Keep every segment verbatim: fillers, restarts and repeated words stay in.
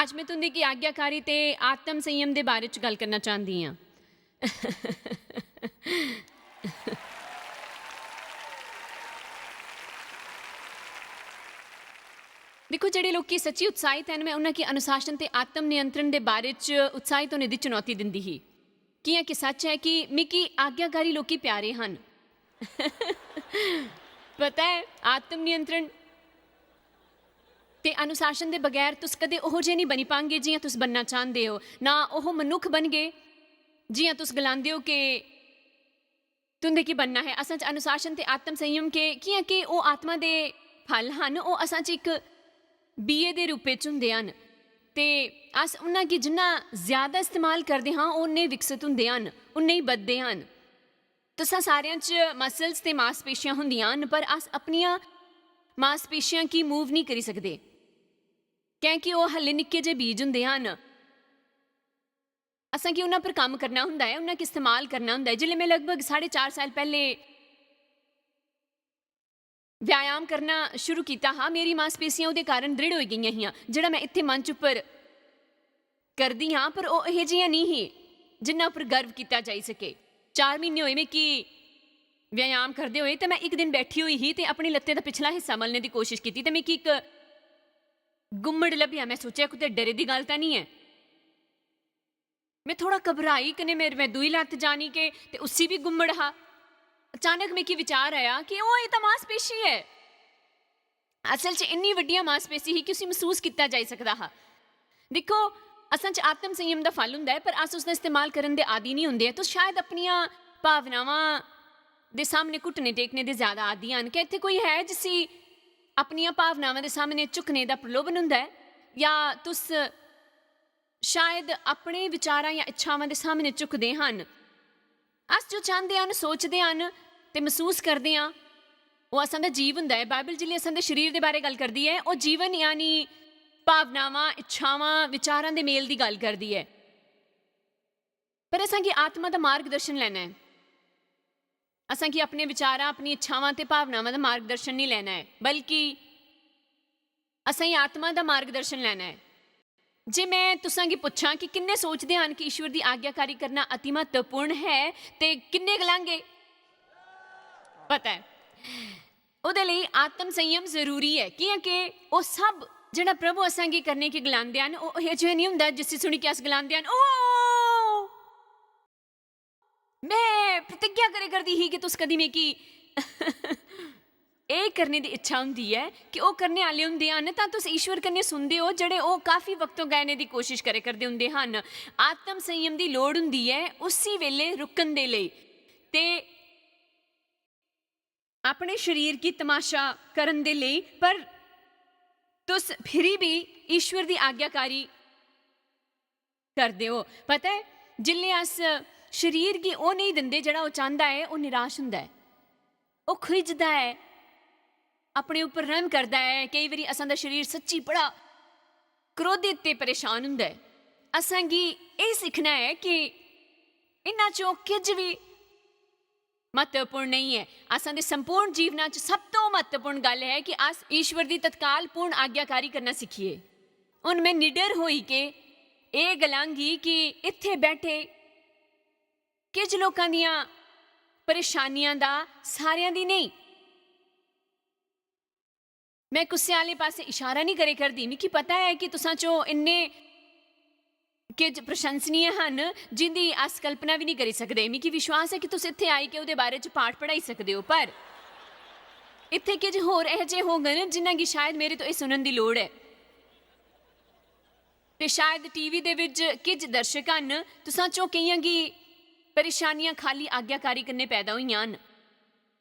अज्ज में तुं'दे गी आज्ञाकारी ते आत्म संयम दे बारे च गल्ल करना चांह्दी आं। दिक्खो, जेह्ड़े लोकी सच्ची उत्साहित हन, में उ'नें गी अनुशासन ते आत्म नियंत्रण दे बारे च उत्साहित होने दी चुनौती दिंदी ही। कि'यां कि सच ऐ कि मिगी आज्ञाकारी लोकी प्यारे हन। पता ऐ, आत्म नियंत्रण ते अनुशासन दे बगैर तुस कदें ओहो जेह् निं बनी पांगे जि'यां तुस बनना चांह्दे ओ, ना ओहो मनुक्ख बनगे जि'यां तुस गलांदे ओ कि तुं'दे की बनना ऐ। असल च अनुशासन ते आत्म संयम के, कि'यां के ओह् आत्मा दे फल हन, ओह् असां च इक बीए दे रूपे च होंदे हन। ते अस उन्ना गी जिन्ना ज्यादा इस्तेमाल करदे हां, ओह् उन्ने विकसित होंदे हन, उन्ने ही बधदे हन। तुसां सारेआं च मसल्स ते मांसपेशियां होंदियां हन, पर अस अपनियां मांसपेशियां गी मूव निं करी सकदे, कैंह् कि ओह् हल्ले निक्के जे बीज होंदे हन। असां गी उन्ना पर कम्म करना होंदा ऐ, उन्ना गी इस्तेमाल करना होंदा ऐ। जिसलै में लगभग साढ़े चार साल पैह्ले व्यायाम करना शुरू कीता हा, मेरी मांसपेशियां ओह्दे कारण दृढ़ होई गेइयां हियां। जेह्ड़ा में इत्थै मंच उप्पर करदी हां, पर ओह् एहो जिहियां निं ही जिन्ना उप्पर गर्व कीता जाई सके। चार म्हीने होए मिगी व्यायाम करदे होए, ते में इक दिन बैठी होई ही ते अपनी लत्तें दा पिछला हिस्सा मलने दी कोशश कीती, ते मिगी इक गुम्मड़ लब्भेआ। में सोचेआ, कुतै डरे दी गल्ल तां निं ऐ। में थोह्ड़ा घबराई, कन्नै मेरे, में दूई लत्त जानी के, ते उसी बी गुम्मड़ हा। अचानक मिगी विचार आया कि ओह्, एह् तां मांसपेशी ऐ। असल च इन्नी बड्डियां मांसपेशी ही कि उसी मसूस कीता जाई सकदा हा। दिक्खो, असल च आत्म संयम दा फल हुंदा ऐ, पर अस उसदा इस्तेमाल करन दे आदी निं हुंदे। तुस शायद अपनियां भावनावां दे सामने घुटने टेकने दे ज्यादा आदी हन। क्या इत्थै कोई है जिसी अपनियां भावनावां दे सामने झुकने दा प्रलोभन हुंदा ऐ? या तुस शायद अपने विचारां या इच्छावां दे सामने झुकदे हन? अस जो चांह्दे हन, सोचदे हन ते मसूस करदे आं, ओह् असां दा जीव हुंदा ऐ। बाइबल जिसलै असां दे शरीर दे बारे गल्ल करदी ऐ, ओह् जीवन यानी भावनावां, इच्छावां, विचारां दे मेल दी गल्ल करदी ऐ। पर असां गी आत्मा दा मार्गदर्शन लैना ऐ। असां गी अपने विचारां, अपनी इच्छावां ते भावनावां दा मार्गदर्शन निं लैना ऐ, बल्कि असें आत्मा दा मार्गदर्शन लैना ऐ। जे में तुसां गी पुच्छां कि किन्ने सोचदे हन कि ईश्वर दी आज्ञाकारी करना अति म्हत्तवपूर्ण ऐ, ते किन्ने गलांगे? पता ऐ, ओह्दे लेई आत्म संयम जरूरी ऐ, कि'यां के ओह् सब जेह्ड़ा प्रभु असें गी करने गी गलांदे हन, ओह् एहो जेहा निं हुंदा जिसी सुनी के अस गलांदे हन, "ओ, में प्रतिज्ञा करे करदी ही कि तुस कदी मिगी" एह् करने दी इच्छा हुंदी ऐ कि ओह् करने आह्ले हुंदे हन, तां तुस ईश्वर कन्नै सुनदे ओ, जेह्ड़े ओह् काफी वक्तों गाने दी कोशिश करे करदे हुंदे हन। आत्म संयम दी लोड़ हुंदी ऐ उसी वेले रुकन दे लेई। ते अपने शरीर गी तमाशा करन दे लेई, पर तुस फिरी बी ईश्वर दी आज्ञाकारी करदे ओ। पता ऐ, जिसलै अस शरीर गी ओह् नेईं दिंदे जेह्ड़ा ओह् चांह्दा ऐ, ओह् निराश हुंदा ऐ, ओह् खिझदा ऐ, अपने उप्पर रैह्म करदा ऐ। केई बारी असां दा शरीर सच्ची बड़ा क्रोधित ते परेशान हुंदा ऐ। असां गी एह् सिक्खना ऐ कि इन्ना चों किश बी म्हत्तवपूर्ण नेईं ऐ। असां दे संपूर्ण जीवना च सब तों म्हत्तवपूर्ण गल्ल ऐ कि अस ईश्वर दी तत्काल पूर्ण आज्ञाकारी करना सिक्खिए। हुन में निडर होई के एह् गलांगी कि इत्थै बैठे किश लोकां दियां परेशानियां दा सारेआं दी नेईं। में कुसै आह्ले पासै इशारा निं करे करदी। मिगी पता ऐ कि तुसां चों इन्ने किश प्रशंसनीय हन जिंदी अस कल्पना बी निं करी सकदे। मिगी विश्वास ऐ कि तुस इत्थै आई के ओह्दे बारे च पाठ पढ़ाई सकदे ओ, पर इत्थै किश होर एह् जे होङन जिन्ना गी शायद मेरे तो एह् सुनन दी लोड़ ऐ। ते शायद टीवी दे बिच किश दर्शक हन, तुसां चों केइयां गी परेशानियां खाली आज्ञाकारी कन्नै पैदा होइयां हन।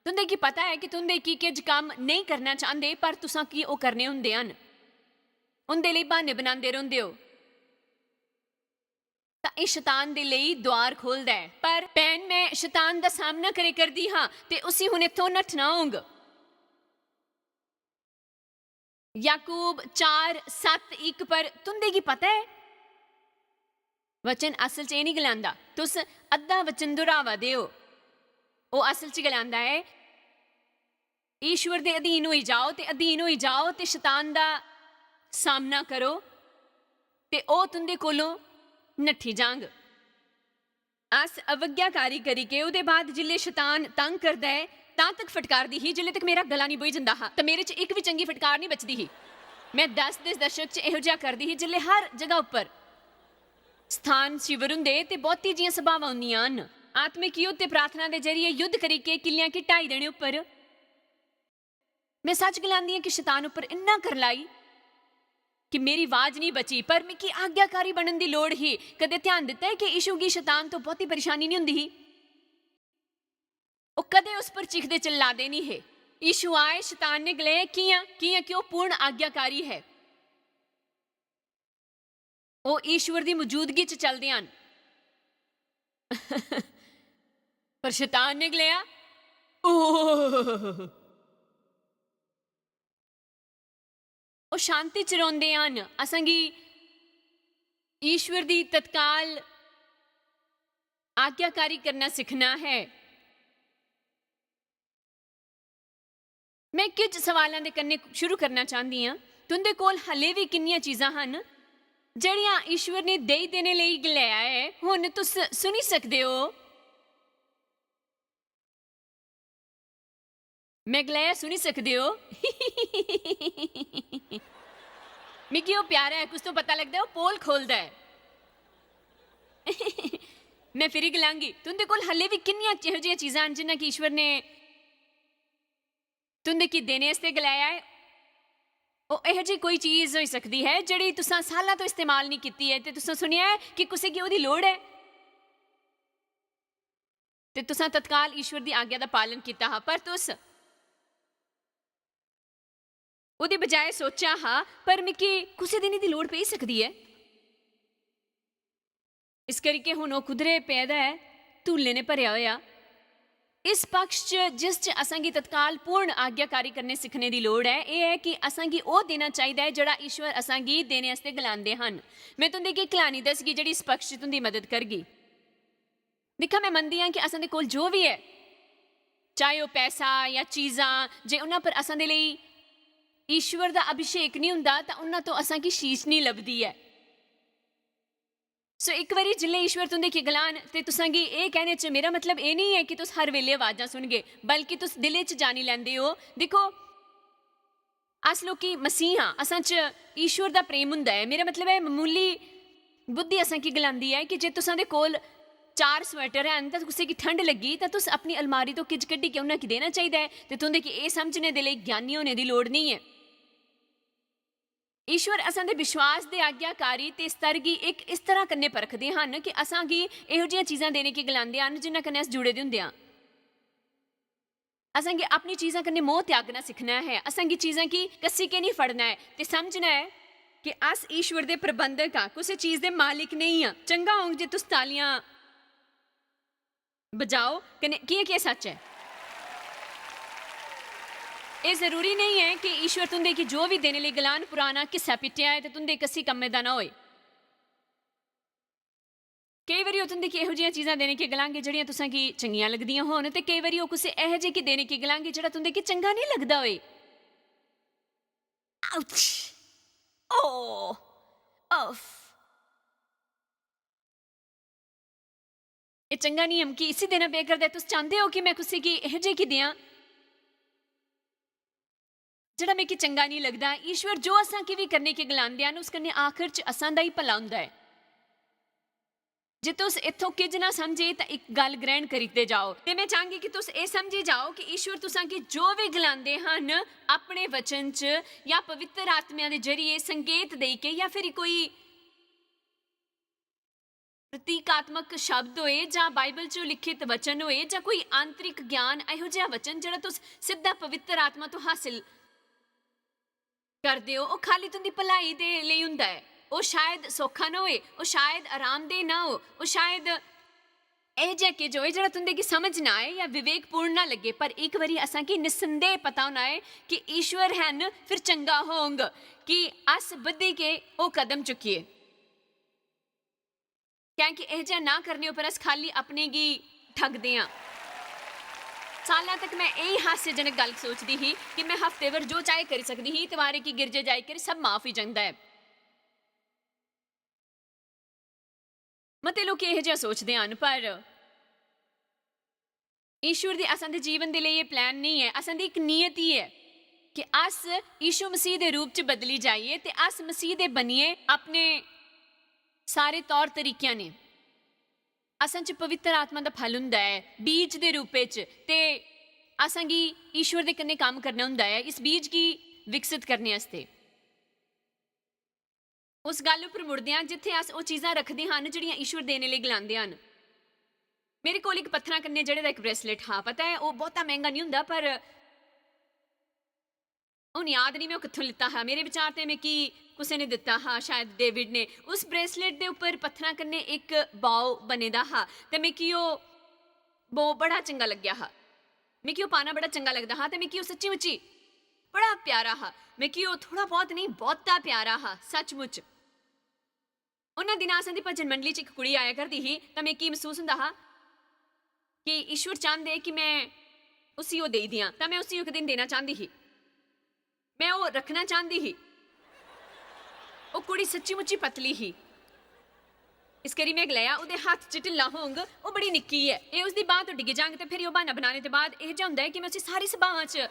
तुं'दे गी पता ऐ कि तुं'दे की किश कम्म नेईं करना चांह्दे, पर तुसां की ओह् करने होंदे हन। उं'दे लेई ब्हान्ने बनांदे रौंह्दे ओ। तां एह् शतान दे लेई द्वार खोलदा ऐ। पर भैन, में शतान दा सामना करे करदी हां ते उसी हुन इत्थों नट्ठना होंग। याकूब चार सत्त इक, पर तुं'दे गी पता ऐ, वचन असल च एह् निं गलांदा, तुस अद्धा वचन दोहरावा दे ओ। ओह् असल च गलांदा ऐ, "ईश्वर दे अधीन होई जाओ ते अधीन होई जाओ ते शतान दा सामना करो, ते ओह् तुं'दे कोलों नट्ठी जांग। अस अवज्ञाकारी करी के ओह्दे बाद जिल्लै शतान तंग करदा ऐ, तां तक फटकारदी ही, जिल्लै तक मेरा गला निं बोही जंदा हा, ते मेरे च इक बी चंगी फटकार निं बचदी ही। में दस दे दशक च एहो जेहा करदी ही, जिल्लै हर जगह उप्पर स्थान शिवर हुंदे ते बहुती जियां सभावां होंदियां न। आत्मिक युद्ध ते प्रार्थना दे जरिए युद्ध करी के किल्लियां गी ढाई देने उप्पर में सच गलांदी आं कि शतान उप्पर इन्ना करलाई कि मेरी आवाज निं बची, पर मिगी आज्ञाकारी बनन दी लोड़ ही। कदें ध्यान दित्ता ऐ कि यीशु गी शतान तो बहुती परेशानी निं हुंदी ही? ओह् कदें उस पर चीखदे चिल्लादे निं हे। यीशु आए, शतान ने गलाया, "कि'यां? कि'यां कि ओह् पूर्ण आज्ञाकारी है।" ओह् ईश्वर दी मौजूदगी च चलदे हन। पर शतान ने गलाया, "ओह।" ओह् शांति च रौंह्दे हन। असेंगी ईश्वर दी तत्काल आज्ञाकारी करना सिक्खना है। में किश सवालां दे कन्नै शुरू करना चांह्दी आं। तुं'दे कोल हल्ले बी किन्नियां चीजां हन जेह्ड़ियां ईश्वर ने देई देने लेई गलाया ऐ। हुन तुस सुनी सकदे ओ। में गलाया, "सुनी सकदे ओ।" मिगी ओह् प्यारा ऐ, कुछ तो पता लगदा ऐ, ओह् पोल खोलदा ऐ। में फिरी गलांगी, तुं'दे कोल हल्ले बी किन्नियां एहो जिहियां चीजां न जिन्ना कि ईश्वर ने तुं'दे गी देने आस्तै गलाया ऐ। ओह् एहो जेही कोई चीज होई सकदी ऐ जेह्ड़ी तुसां साल्लां तो इस्तेमाल निं कीती ऐ ते तुसां सुनेआ ऐ कि कुसै गी ओह्दी लोड़ ऐ। ते तुसां तत्काल ईश्वर दी आज्ञा दा पालन कीता हा, पर तुस ओह्दे बजाए सोचेआ हा, "पर मिगी कुसै दिन एह्दी लोड़ पेई सकदी ऐ।" इस करियै हुन ओह् कुदरै पेदा ऐ, धूलें ने भरेआ होआ। इस पक्ष च जिस च असेंगी तत्काल पूर्ण आज्ञाकारी करने सिक्खने दी लोड़ ऐ, एह् ऐ कि असेंगी ओह् देना चाहिदा ऐ जेह्ड़ा ईश्वर असेंगी देने आस्तै गलांदे हन। में तुं'दे गी कहानी दसगी जेह्ड़ी इस पक्ष च तुं'दी मदद करगी। दिक्खा, में मनदी आं कि असें दे कोल जो बी ऐ, चाहे ओह् पैसा जां चीजां, जे उन्हां पर असें दे लेई ईश्वर दा अभिषेक निं हुंदा, तां उन्हां तो असेंगी शीश निं लभदी ऐ। So, इक बारी जिसलै ईश्वर तुं'दे गी गलान, ते तुसेंगी एह् कहने च मेरा मतलब एह् नेईं ऐ कि तुस हर बेल्लै अवाजां सुनगे, बल्कि तुस दिलै च जानी लैंदे ओ। दिक्खो, अस लोकी मसीह आं, असां च ईश्वर दा प्रेम हुंदा ऐ। मेरा मतलब ऐ, ममूली बुद्धि असें गी गलांदी ऐ कि जे तुसां दे कोल चार स्वेटर हैन, तां कुसै गी ठंड लग्गी, तां तुस अपनी अलमारी तो किज कड्ढी के उन्हां गी देना चाहिदा ऐ, ते तुं'दे गी एह् समझने दे लेई ज्ञानी होने दी लोड़ नेईं ऐ। ईश्वर असां दे विश्वास दे आज्ञाकारी ते स्तर गी इक इस तरह कन्नै परखदे हन कि असां गी एहो जिहियां चीजां देने गी गलांदे हन, जिन्हां कन्नै अस जुड़े दे हुंदे आं। असेंगी अपनी चीजां कन्नै मोह त्यागना सिक्खना ऐ। असेंगी चीजां गी कस्सी के निं फड़ना ऐ ते समझना ऐ कि अस ईश्वर दे प्रबंधक आं, कुसै चीज दे मालिक नेईं आं। चंगा होंग जे तुस तालियां बजाओ, कन्नै कि'यां कि एह् सच्च ऐ। एह् जरूरी नेईं ऐ कि ईश्वर तुं'दे गी जो बी देने लेई गलान, पुराना घिस्सा पिट्टेआ ऐ ते तुं'दे कस्सी कम्मै दा ना होए। केई बारी ओह् तुं'दे गी एहो जिहियां चीजां देने गी गलांगे जेह्ड़ियां तुसें गी चंगियां लगदियां होन, ते केई बारी ओह् कुसै एहो जेही गी देने गी गलांगे जेह्ड़ा तुं'दे गी चंगा नेईं लगदा होए। Ouch! Oh! Uff! एह् चंगा निं ऐ, मिगी इसी देना पेआ करदा ऐ। तुस चांह्दे ओ कि में कुसै गी एहो जेही गी देआं? जेह्ड़ा मिगी चंगा निं लगदा। ईश्वर जो असां गी बी करने गी गलांदे हन, उस कन्नै आखर च असां दा ही भला हुंदा ऐ। जे तुस इत्थों किज ना समझे, तां इक गल्ल ग्रहण करी दित्ते जाओ। ते में चांह्गी कि तुस एह् समझी जाओ कि ईश्वर तुसां गी जो बी गलांदे हन, अपने वचन च जां पवित्र आत्मा दे जरिए संकेत देई के, जां फिर कोई प्रतीकात्मक शब्द होए, जां बाइबल च लिखित वचन होए, जां कोई आंतरिक ज्ञान, एहो जेहा वचन जेह्ड़ा तुस सिद्धा पवित्र आत्मा तो हासिल करदे ओ, ओह् खाली तुं'दी भलाई दे लेई हुंदा ऐ। ओह् शायद सौखा ना होए, ओह् शायद आरामदेह ना हो, ओह् शायद एह् जेहा किश होए जेह्ड़ा तुं'दे गी समझ ना आए जां विवेकपूर्ण ना लग्गे, पर इक बारी असां गी निस्संदेह पता होना ऐ कि ईश्वर हैन, फिर चंगा होंग कि अस बधी के ओह् कदम चुक्किए। कैंह् कि एह् जेहा ना करने उप्पर अस खाल्ली अपने गी ठगदे आं। साल्लां तक में एही हास्यजनक गल्ल सोचदी ही कि में हफ्ते भर जो चाहे करी सकदी ही, इतवारें गी गिरजे जाई करी सब माफ होई जंदा ऐ। मते लोक एह् जेहा सोचदे हन, पर ईश्वर दी असां दे जीवन दे लेई एह् प्लान नेईं ऐ। असां दी इक नियति ऐ कि अस यीशु मसीह दे रूप च बदली जाइए ते अस मसीह दे बनिए अपने सारे तौर तरीकियां ने। असां च पवित्र आत्मा दा फल हुंदा ऐ बीज दे रूपे च, ते असां गी ईश्वर दे कन्नै कम्म करना हुंदा ऐ इस बीज गी विकसित करने आस्तै। उस गल्ल उप्पर मुड़दे आं जित्थै अस ओह् चीजां रखदे हन जेह्ड़ियां ईश्वर देने लेई गलांदे हन। मेरे कोल इक पत्थरां कन्नै जड़े दा इक ब्रेसलेट हा। पता ऐ, ओह् बहुता मैंह्गा निं हुंदा, पर हून याद निं में ओह् कुत्थूं लैता हा। मेरे विचार ते मिगी कुसै ने दित्ता हा, शायद डेविड ने। उस ब्रेसलेट दे उप्पर पत्थरां कन्नै इक bow बने दा हा ते मिगी ओह् bow बड़ा चंगा लग्गेआ हा। मिगी ओह् पाना बड़ा चंगा लगदा हा ते मिगी ओह् सच्ची मुच्ची बड़ा प्यारा हा। मिगी ओह् थोह्ड़ा बहुत नेईं, बहुता प्यारा हा सचमुच। उन्हां दिनां असां दी भजन मंडली च इक कुड़ी आया करदी ही, तां मिगी मसूस हुंदा हा कि ईश्वर चांह्दे कि में उसी ओह् देई दियां। तां में उसी इक दिन देना चांह्दी ही, में ओह् रक्खना चांह्दी ही। ओह् कुड़ी सच्ची मुच्ची पतली ही, इस करी में गलाया, "ओह्दे हत्थ च ढिल्ला होंग, ओह् बड़ी निक्की ऐ।" एह् उसदी बांह् तो डिग्गी जांग ते फिर ओह् ब्हाना बनाने दे बाद एह् जेहा होंदा ऐ कि में उसी सारी सभावां च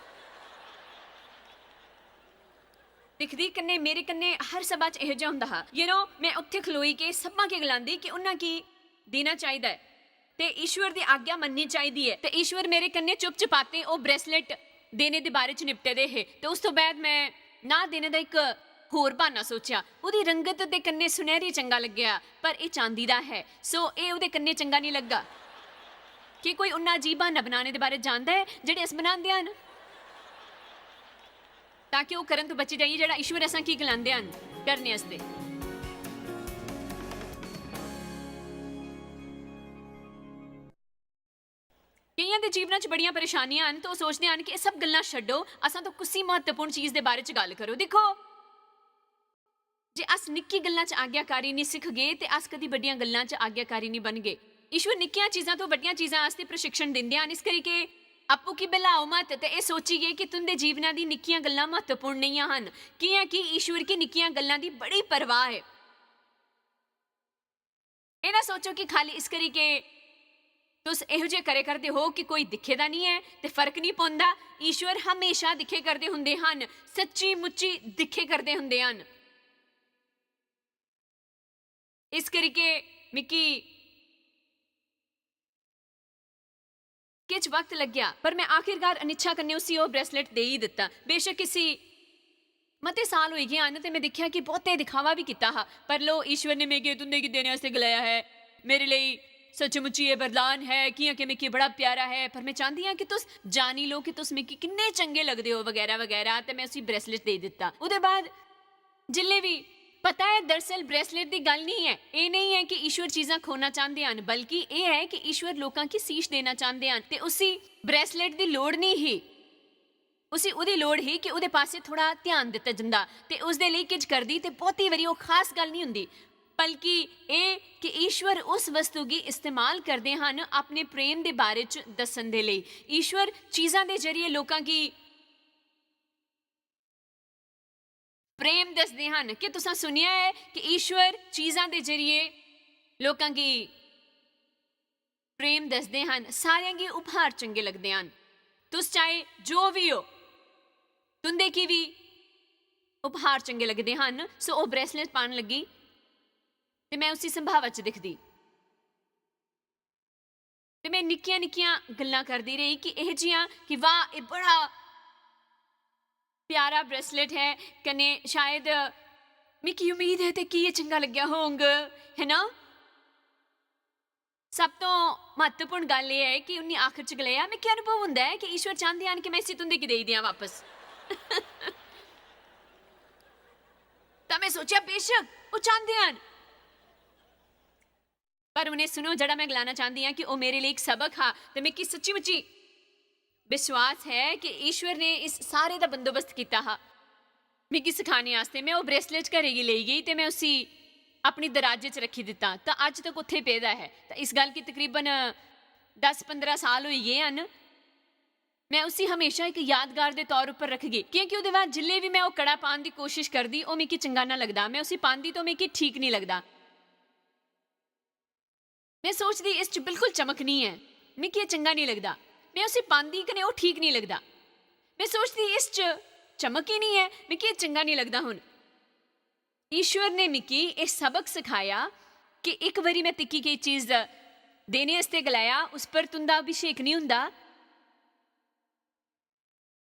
दिखदी, कन्नै मेरे कन्नै हर सभा च एह् जेहा होंदा हा। यरो, में उत्थै खलोई के सभां के गलांदी कि उन्हां की देना चाहिदा ऐ ते ईश्वर दी आज्ञा मन्ननी चाहिदी ऐ। ते ईश्वर मेरे कन्नै चुप चपाते ओह् ब्रेसलेट देने दे बारे च निपटे दे हे। ते उस तो बाद में ना देने दा इक होर ब्हाना सोचेआ। ओह्दी रंगत दे कन्नै सुनैह्री चंगा लग्गेआ, पर एह् चांदी दा ऐ, सो एह् ओह्दे कन्नै चंगा निं लग्गा। केह् कोई उन्ना अजीब ब्हाना बनाने दे बारे च जानदा ऐ जेह्ड़े अस बनांदे हन? ताकि ओह् करन तो बची जाइए जेह्ड़ा ईश्वर असां की गलांदे हन करने आस्तै। केइयां दे जीवना च बड़ियां परेशानियां हन, तो ओह् सोचदे हन कि एह् सब गल्लां छड्डो, असां तो कुसी म्हत्तवपूर्ण चीज दे बारे च गल्ल करो। दिक्खो, जे अस निक्की गल्लां च आज्ञाकारी निं सिखगे, ते अस कदी बड्डियां गल्लां च आज्ञाकारी निं बनगे। ईश्वर निक्कियां चीजां तो बड्डियां चीजां आस्तै प्रशिक्षण दिंदे हन। इस करी के आपूं की बल्हाओ मत ते एह् सोचियै कि तुं'दे जीवना दी निक्कियां गल्लां म्हत्तवपूर्ण नेईं हन, कि'यां कि ईश्वर गी निक्कियां गल्लां दी बड़ी परवाह ऐ। एह् ना सोचो कि खाली इस करी के तुस एहो जेह् करे करदे हो कि कोई दिक्खे दा निं ऐ ते फर्क निं पौंदा। ईश्वर हमेशा दिक्खे करदे हुंदे हन, सच्ची मुच्ची दिक्खे करदे हुंदे हन। इस करी के मिगी किश वक्त लग्गेआ, पर में आखिरकार अनिच्छा कन्नै उसी ओह् ब्रेसलेट देई दित्ता। बेशक इसी मते साल होई गे हन ते में दिक्खेआ कि बहुते दिखावा बी कीता हा, पर लो, ईश्वर ने मिगी तुं'दे गी देने आस्तै गलाया ऐ। मेरे लेई सचमुची एह् वरदान ऐ, कि'यां कि मिगी बड़ा प्यारा ऐ, पर में चांह्दी आं कि तुस जानी लो कि तुस मिगी किन्ने चंगे लगदे ओ, बगैरा बगैरा। ते में उसी ब्रेसलेट देई दित्ता। ओह्दे बाद जिल्लै बी, पता ऐ, दरअसल ब्रेसलेट दी गल्ल निं ऐ। एह् नेईं ऐ कि ईश्वर चीजां खोना चांह्दे हन, बल्कि एह् ऐ कि ईश्वर लोकां गी सीश देना चांह्दे हन ते उसी ब्रेसलेट दी लोड़ निं ही। उसी ओह्दी लोड़ ही कि ओह्दे पासै थोह्ड़ा ध्यान दित्ता जंदा ते उसदे लेई किश करदी, ते बहुती बारी ओह् खास गल्ल निं होंदी, बल्कि एह् कि ईश्वर उस वस्तु गी इस्तेमाल करदे हन अपने प्रेम दे बारे च दस्सन दे लेई। ईश्वर चीजां दे जरिए लोकां गी प्रेम दसदे हन। क्या तुसां सुनेआ ऐ कि ईश्वर चीजां दे जरिए लोकां गी प्रेम दसदे हन? सारेआं गी उपहार चंगे लगदे हन। तुस चाहे जो बी ओ, तुं'दे गी बी उपहार चंगे लगदे हन। सो ओह् ब्रेसलेट पान लगी ते में उसी संभावा च दिखदी। ते में निक्कियां-निक्कियां गल्लां करदी रेही कि एह् जियां कि वाह, एह् बड़ा प्यारा ब्रेसलेट ऐ, कन्नै शायद मिगी उम्मीद ऐ ते की एह् चंगा लग्गेआ होंग, है ना? सब तो म्हत्तवपूर्ण गल्ल एह् ऐ कि उन्नी आखर च गलाया, "मिगी अनुभव होंदा ऐ कि ईश्वर चांह्दे हन कि में इसी तुं'दे गी देई देआं बापस।" तां में सोचेआ, "बेशक, ओह् चांह्दे हन।" पर उ'नें सुनो, जेह्ड़ा में गलाना चांह्दी आं कि ओह् मेरे लेई इक सबक हा, ते मिगी सच्ची मुच्ची विश्वास ऐ कि ईश्वर ने इस सारे दा बंदोबस्त कीता हा मिगी सखाने आस्तै। में ओह् ब्रेसलेट घरै गी लेई गेई ते में उसी अपनी दराजे च रक्खी दित्ता। तां अज्ज तक उत्थै पेदा ऐ। तां इस गल्ल गी तकरीबन दस पंदरां साल होई गे हन। में उसी हमेशा इक यादगार दे तौर उप्पर रखगी, क्योंकि ओह्दे बाद जिल्लै बी में ओह् कड़ा पान दी कोशिश करदी, ओह् मिगी चंगा ना लगदा। में उसी पांदी तो मिगी ठीक निं लगदा। में सोचदी, "इस च बिल्कुल चमक निं ऐ, मिगी एह् चंगा निं लगदा।" में उसी पांदी कन्नै ओह् ठीक निं लगदा। में सोचदी, "इस च चमक ही निं ऐ, मिगी एह् चंगा निं लगदा।" हुन ईश्वर ने मिगी एह् सबक सखाया कि इक बारी में तिक्की गेई चीज देने आस्तै गलाया, उस पर तुं'दा अभिषेक निं हुंदा,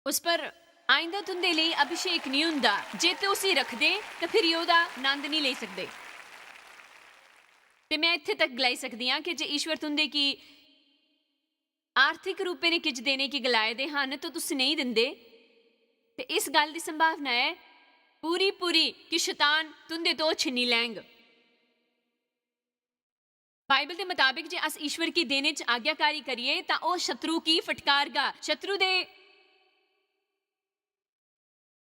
उस पर आइंदा तुं'दे लेई अभिषेक निं हुंदा। जे ते उसी रखदे, तां फिरी ओह्दा नंद निं लेई सकदे। ते में इत्थै तक गलाई सकदी आं कि जे ईश्वर तुं'दे गी आर्थिक रूपे ने किश देने गी गलाए दे हन, तो तुस नेईं दिंदे, ते इस गल्ल दी संभावना ऐ पूरी पूरी कि शैतान तुं'दे तो छिन्नी लैंग। बाइबल दे मताबक जे अस ईश्वर गी देने च आज्ञाकारी करिए, तां ओह् शत्रु गी फटकारगा। शत्रु दे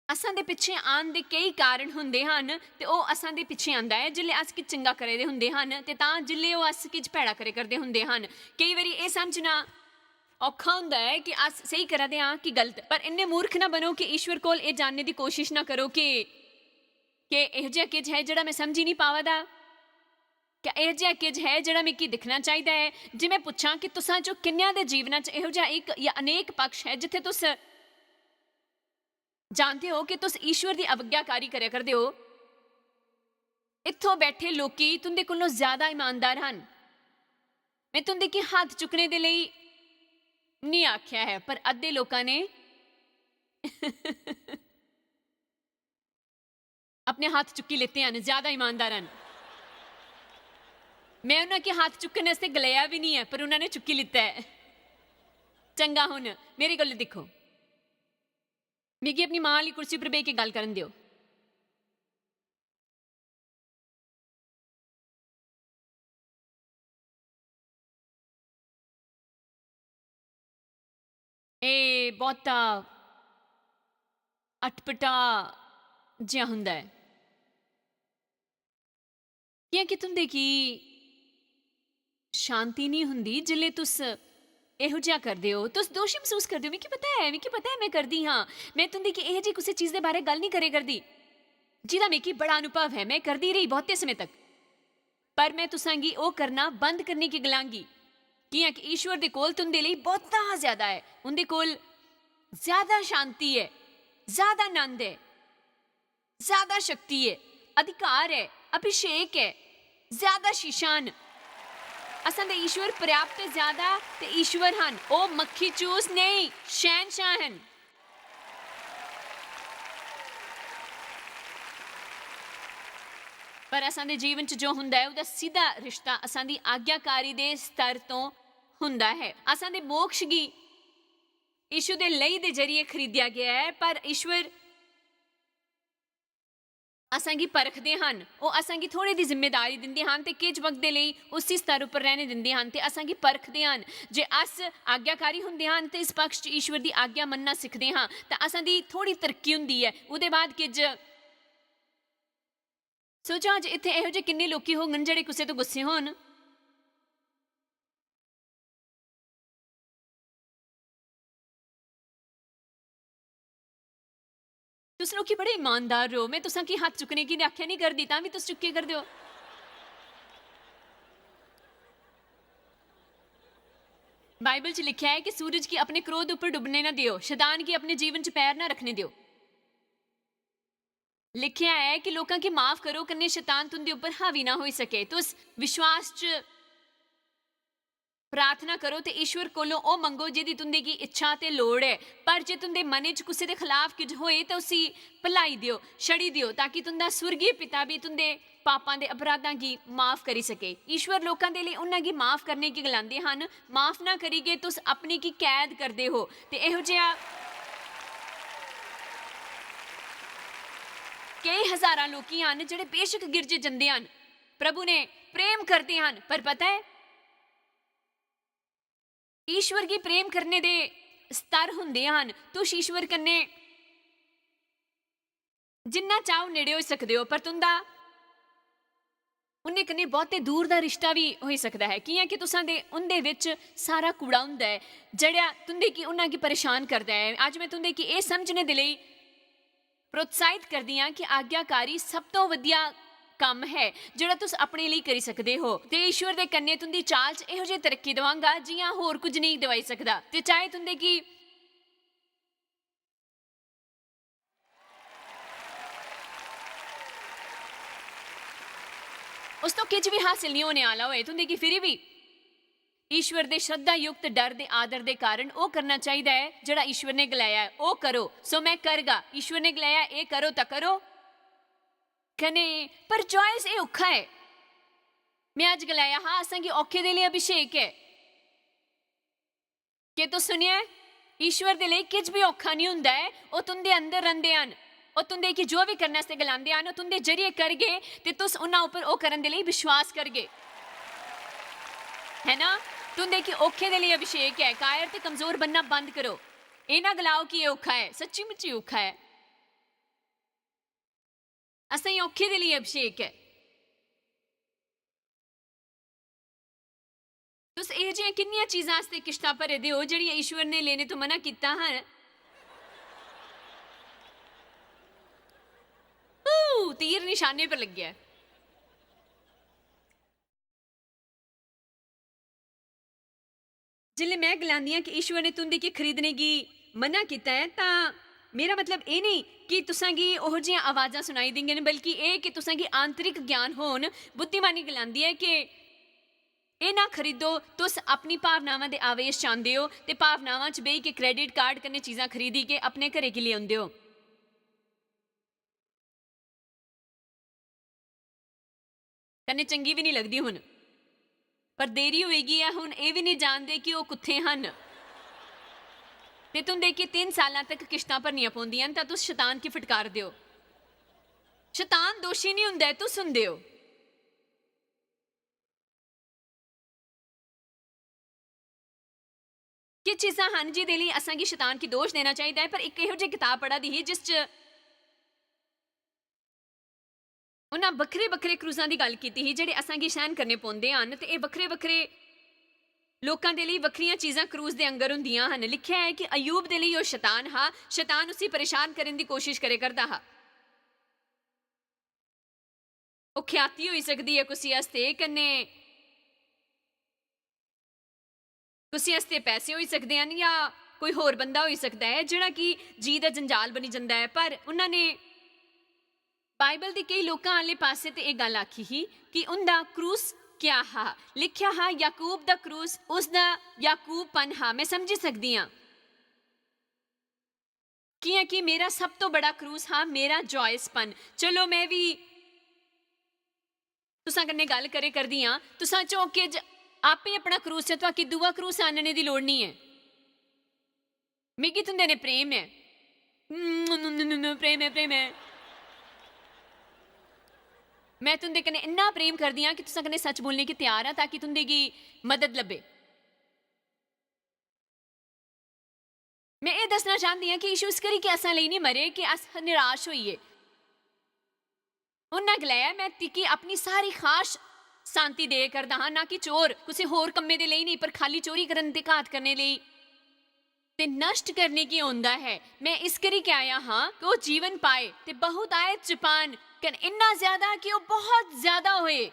असां दे पिच्छे आन दे केई कारण हुंदे हन, ते ओह् असां दे पिच्छे आंदा ऐ जिसलै अस किश चंगा करे दे हुंदे हन, ते तां जिसलै ओह् अस किश भैड़ा करे करदे हुंदे हन। केई बारी एह् समझना औखा हुंदा ऐ कि अस स्हेई करा दे आं कि गलत, पर इन्ने मूर्ख ना बनो कि ईश्वर कोल एह् जानने दी कोशिश ना करो कि केह् एहो जेहा किश ऐ जेह्ड़ा में समझी निं पावा दा। क्या एहो जेहा किश ऐ जेह्ड़ा मिगी दिक्खना चाहिदा ऐ? जे में पुच्छां कि तुसां चों किन्नेआं दे जीवना च एहो जेहा इक जां अनेक पक्ष ऐ जित्थै तुस जानदे ओ कि तुस ईश्वर दी अवज्ञाकारी करै करदे ओ, इत्थों बैठे लोकी तुं'दे कोलों ज्यादा ईमानदार हन। में तुं'दे गी हत्थ चुक्कने दे लेई निं आखेआ ऐ, पर अद्धे लोकां ने अपने हत्थ चुक्की लेते हन, ज्यादा ईमानदार हन। में उन्हां गी हत्थ चुक्कने आस्तै गलाया बी निं ऐ, पर उन्हां ने चुक्की लेता ऐ। चंगा, हुन मेरे कोल दिक्खो, मिगी अपनी मां आह्ली कुर्सी पर बेही के गल्ल करन देओ। एह् बहुता अटपटा जेहा हुंदा ऐ, कि'यां कि तुं'दे गी शांति निं हुंदी जिसलै तुस एहो जेहा करदे ओ। तुस दोशी मसूस करदे ओ, "मिगी पता ऐ, मिगी पता ऐ, में करदी हां।" में तुं'दे गी एहो जेही कुसै चीज दे बारै गल्ल निं करै करदी, जि'दा मिगी बड़ा अनुभव ऐ, में करदी रेही बहुते समें तक। पर में तुसां गी ओह् करना बंद करने गी गलांगी, कि'यां कि ईश्वर दे कोल तुं'दे लेई बहुता ज्यादा ऐ। उं'दे कोल ज्यादा शांति ऐ, ज्यादा आनंद ऐ, ज्यादा शक्ति ऐ, अधिकार ऐ, अभिषेक ऐ, ज्यादा शीशां न। असां दे ईश्वर पर्याप्त ते ज्यादा ते ईश्वर हन। ओह् मक्खी चूस नेईं, शैहनशाह हन। पर असां दे जीवन च जो हुंदा ऐ, ओह्दा सिद्धा रिश्ता असां दी आज्ञाकारी दे स्तर तों हुंदा ऐ। असां दे मोक्ष गी यीशु दे लई दे जरिए खरीदेआ गेआ ऐ, पर ईश्वर असां गी परखदे हन। ओह् असां गी थोड़े दी जिम्मेदारी दिंदे हन ते किश वक्त दे लेई उसी स्तर उप्पर रैह्ने दिंदे हन ते असां गी परखदे हन जे अस आज्ञाकारी हुंदे हन ते इस पक्ष च ईश्वर दी आज्ञा मन्नना सिखदे हां, तां असां दी थोड़ी तरक्की हुंदी ऐ। ओह्दे बाद किश सोचो, अज्ज इत्थै एहो जे किन्ने लोकी होङन जेह्ड़े कुसै तो गुस्से होन। तुस लोकी बड़े ईमानदार रहो, में तुसां की हत्थ चुक्कने की आखेआ नहीं करदी, तां भी तुस चुक्के करदे हो। बाइबल च लिखेआ ऐ कि सूरज गी अपने क्रोध उप्पर डुब्बने ना दियो, शैतान गी अपने जीवन च पैर ना रखने दियो। लिखेआ ऐ कि लोकां गी माफ करो, कन्नै शैतान तुं'दे उप्पर हावी ना होई सके। तुस विश्वास च प्रार्थना करो ते ईश्वर कोलों ओह् मंगो जेह्दी तुं'दे गी इच्छा ते लोड़ ऐ। पर जे तुं'दे मनै च कुसै दे खलाफ किश होए, तां उसी भलाई देओ, छड़ी देओ, ताकि तुं'दा सुर्गीय पिता बी तुं'दे पापां दे अपराधां गी माफ करी सके। ईश्वर लोकां दे लेई उन्हां गी माफ करने गी गलांदे हन। माफ ना करिगे, तुस अपने गी कैद करदे हो। ते एहो जेहा केई हजारां लोकी हन जेह्ड़े बेशक गिरजे जंदे हन, प्रभु ने प्रेम करदे हन, पर पता ऐ, ईश्वर गी प्रेम करने दे स्तर हुंदे हन। तुस ईश्वर कन्नै जिन्ना चाहो नेड़े होई सकदे ओ, पर तुं'दा उं'दे कन्नै बहुते दूर दा रिश्ता बी होई सकदा ऐ, कि'यां कि तुसां दे उं'दे बिच सारा कूड़ा हुंदा ऐ, जेह्ड़ा तुं'दे गी, उन्हां गी परेशान करदा ऐ। अज्ज में तुं'दे गी एह् समझने दे लेई प्रोत्साहित करदी आं कि आज्ञाकारी सब तो वधिया कम्म है जेह्ड़ा तुस अपने लेई करी सकदे हो, ते ईश्वर दे कन्नै तुं'दी चाल च एहो जेही तरक्की दवांगा जि'यां होर कुछ नेईं दवाई सकदा। ते चाहे तुं'दे गी उस तो किश बी हासल निं होने आह्ला होए, तुं'दे गी फिरी बी ईश्वर दे श्रद्धा युक्त डर दे आदर दे कारण ओह् करना चाहिदा ऐ जेह्ड़ा ईश्वर ने गलाया ऐ, "ओह् करो, सो में करगा।" ईश्वर ने गलाया, "एह् करो तां करो।" कन्नै, पर चॉइस एह् औखा ऐ। में अज्ज गलाया हा, असें गी औखे दे लेई अभिषेक ऐ। केह् तुस सुनेआ ऐ? ईश्वर दे लेई किश बी औखा निं होंदा ऐ। ओह् तुं'दे अंदर रैंह्दे हन। ओह् तुं'दे गी जो बी करने आस्तै गलांदे हन, ओह् तुं'दे जरिए करगे ते तुस उन्हां उप्पर ओह् करन दे लेई विश्वास करगे। है ना? तुं'दे गी औखे दे लेई अभिषेक ऐ। कायर ते कमजोर बनना बंद करो। एह् ना गलाओ कि एह् औखा ऐ, सच्ची मुच्ची औखा ऐ। असें औखे दे लेई अभिषेक ऐ। तुस एहो जिहियां किन्नियां चीजां आस्तै किश्तां भरे दे ओ जेह्ड़ियां ईश्वर ने लेने तो मना कीता हा? ऊ, तीर निशाने पर लग्गेआ। जिसलै में गलांदी आं कि ईश्वर ने तुं'दे गी खरीदने गी मना कीता ऐ, तां मेरा मतलब एह् नेईं कि तुसां गी ओहो जिहियां आवाजां सुनाई देंगन, बल्कि एह् कि तुसां गी आंतरिक ज्ञान होन। बुद्धिमानी गलांदी ऐ कि एह् ना खरीदो, तुस अपनी भावनावां दे आवेश च आंदे ओ ते भावनावां च बेही के क्रेडिट कार्ड कन्नै चीजां खरीदी के अपने घरै गी लेई औंदे ओ। कन्नै चंगी बी निं लगदी हुन। पर देरी होई गेई ऐ, हुन एह् बी निं जानदे कि ओह् कुत्थें हन। ते तुं'दे कि तिन्न सालां तक किश्तां भरनियां पौंदियां न, तां तुस शतान गी फटकारदे ओ। शतान दोशी निं हुंदा ऐ, तुस हुंदे ओ। किश चीजां हन जि'दे लेई असां गी शतान गी दोश देना चाहिदा ऐ, पर इक एहो जेही कताब पढ़ा दी ही जिस च उन्हां बक्खरे-बक्खरे क्रूजां दी गल्ल कीती ही जेह्ड़े असां गी सैह्न करने पौंदे हन, ते एह् बक्खरे-बक्खरे लोकां दे लेई बक्खरियां चीजां क्रूज दे आंगर हुंदियां हन। लिखेआ ऐ कि अय्यूब दे लेई ओह् शतान हा, शतान उसी परेशान करन दी कोशश करे करदा हा। ओह् ख्याति होई सकदी ऐ कुसै आस्तै, कन्नै कुसै आस्तै पैसे होई सकदे हन, जां कोई होर बंदा होई सकदा ऐ जेह्ड़ा कि जी दा जंजाल बनी जंदा ऐ। पर उन्हां ने बाइबल दे केई लोकां आह्ले पासै ते एह् गल्ल आखी ही कि उं'दा क्रूस क्या हा। लिखेआ हा, "याकूब दा क्रूस उसदा याकूबपन हा।" में समझी सकदी आं, कि'यां कि मेरा सब तो बड़ा क्रूस हा मेरा जायजपन। चलो, में बी तुसां कन्नै गल्ल करे करदी आं, तुसां चौके च आपे अपना क्रूस चतवा कि दूआ क्रूस आह्नने दी लोड़ निं ऐ। मिगी तुं'दे ने प्रेम ऐ। प्रेम ऐ, प्रेम ऐ। में तुं'दे कन्नै इन्ना प्रेम करदी आं कि तुसां कन्नै सच बोलने गी त्यार आं ताकि तुं'दे गी मदद लब्भे। में एह् दस्सना चांह्दी आं कि यीशु इस करी कि असां लेई निं मरे कि अस निराश होइये। उन्नै गलाया, "में तिकी अपनी सारी खाश शांति दे करदा हां, ना कि चोर, कुसै होर कम्मै दे लेई नेईं, पर खाली चोरी करन ते घात करने लेई ते नष्ट करने गी औंदा ऐ। में इस करी गै आया हां कि ओह् जीवन पाए ते बहुतायत च पान, कन्नै इन्ना ज्यादा कि ओह् बहुत ज्यादा होए।"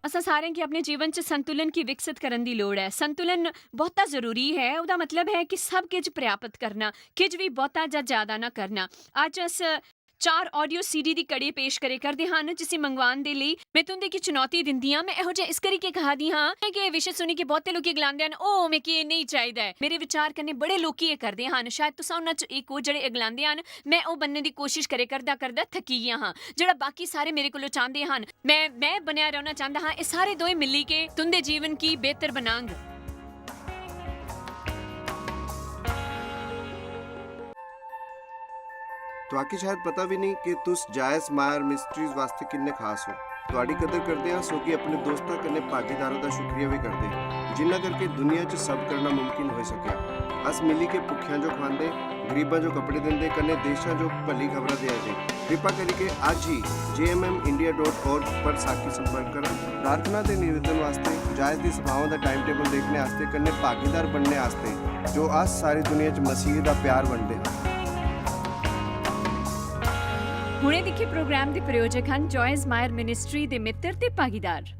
असां सारें गी अपने जीवन च संतुलन गी विकसित करन दी लोड़ ऐ। संतुलन बहुता जरूरी ऐ। ओह्दा मतलब ऐ कि सब किश पर्याप्त करना, किश बी बहुता जां ज्यादा ना करना। अज्ज अस चार audio CD दी कड़ी पेश करे करदे हन, जिसी मंगवान दे लेई में तुं'दे गी चुनौती दिंदी आं। में एहो जेहा इस करी के कहा दी हां कि एह् विशे सुनी के बहुते लोकी गलांदे हन, "ओ, मिगी एह् नेईं चाहिदा ऐ।" मेरे विचार कन्नै बड़े लोकी एह् करदे हन। शायद तुसां उन्हां च इक ओ जेह्ड़े एह् गलांदे हन, "में ओह् बनने दी कोशश करे करदा करदा थक्की गेआ हां, जेह्ड़ा बाकी सारे मेरे कोलों चांह्दे हन। में, में बनेआ रौह्ना चांह्दा हां।" एह् सारे दोए मिली के तुं'दे जीवन गी बेहतर बनांग। तुआकी शायद पता भी नहीं कि तुस जायस मायर मिस्ट्रीज वास्ते किन्ने खास हो। तुआडी कदर करदे आं, सो कि अपने दोस्तां कन्नै भागीदारां दा शुक्रिया भी करदे, जिन्ना करके दुनिया च सब करना मुमकिन होई सकेआ। अस मिली के भुक्खेआं जो खवांदे, गरीबां जो कपड़े दिंदे, कन्नै देशां जो भली खबरां देआ दे। कृपा करियै अज्ज ही J M M India dot org पर साखी संपर्क करा। प्रार्थना ते निवेदन वास्ते, जायज दी सभाओं दा टाइम टेबल देखने आस्ते, कन्नै भागीदार बनने आस्ते, जो अस सारी दुनिया च मसीह दा प्यार बंडदे हां। हुणे दिक्खे प्रोग्राम दे प्रायोजक हन जॉयस मायर मिनिस्ट्री दे मित्र ते भागीदार।